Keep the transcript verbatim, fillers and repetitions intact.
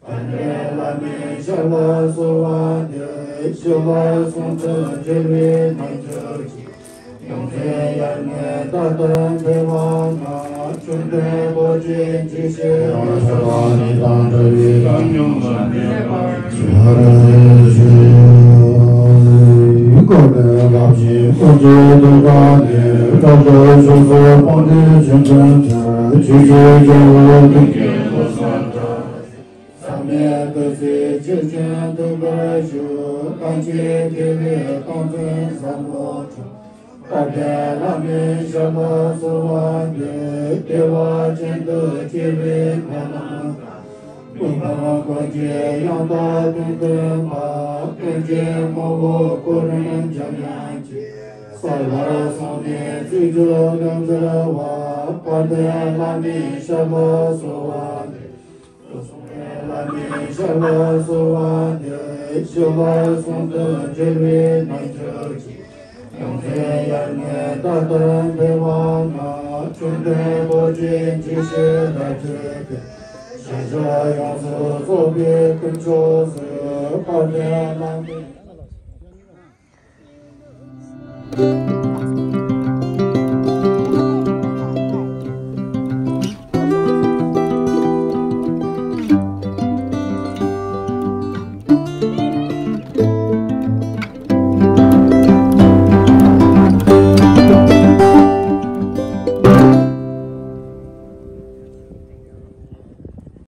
དཔལ་ལྡན་བླ་མའི་ཞབས་ལ་གསོལ་བ་འདེབས། ཞི་ལ་གསུང་དུ་འགྱུར་བའི་རྣལ་འབྱོར་གྱིས། ཡོངས་འཛིན་དབྱར་གནས་ད་ལྟ་འཕེལ་བ་ན། བཅོམ་ལྡན་རྡོ་རྗེ་འཇིགས་བྱེད་རབ་ཏུ་བྱུང་། ཉམས་ལྡན་ཉམས་ལྡན་ཉམས་ལྡན་ཉམས་ལྡན་བཀའ་དྲིན་རླབས་ཆེན་ཀུན་གྱི་གདུང་དཀར་ནས། དྲག་པོའི་ཕྱོགས་སུ་དཔལ་ལྡན་ཆོས་འཛིན་ཏེ། ཆོས་ཀྱི་རྒྱལ་པོ་ཀུན་གྱི་བློ་གསལ་དང་། ཟག་མེད་བདུད་རྩིའི་ཆུ་ཆེན་ཐིགས་པར་བཞུགས། གང་ཕྱིར་ཐིག་ལེ་སྟོང་བཙན་ཟབ་མོ་འཁྲུངས། དཔལ་ལྡན་བླ་མའི་ཞབས་ལ་གསོལ་བ་འདེབས། བདེ་བ་ཅན་དུ་སྐྱེ་བའི་སྨོན་ལམ་བཏབ། ཀུན་སྤངས་ཀུན་གྱི་ཡང་དག་དོན་སྟོན་པ། ཀུན་མཁྱེན་ངོ་བོ་ཀུན་རིན་འཇམ་དབྱངས་ཀྱིས། གསལ་བར་གསུངས་ནས་ཚིག་བརྗོད་ལན་གྲངས་བྲལ་བ། དཔལ་ལྡན་བླ་མའི་ཞབས་ལ་གསོལ་བ་འདེབས། བླ་མའི་ཞབས་ལ་གསོལ་བ་འདེབས། ཞི་ལ་གསུང་དུ་འགྱུར་བའི་རྣལ་འབྱོར་གྱིས། ཡོངས་འཛིན་དབྱར་གནས་ད་ལྟ་འཕེལ་བ་ན། བཅོམ་ལྡན་རྡོ་རྗེ་འཇིགས་བྱེད་རབ་ཏུ་འཕེལ། ཞིང་གཤེགས་ཡོངས་སུ་རྫོགས་པའི་དཀོན་མཆོག་གསུམ། དཔལ་ལྡན་བླ་མའི།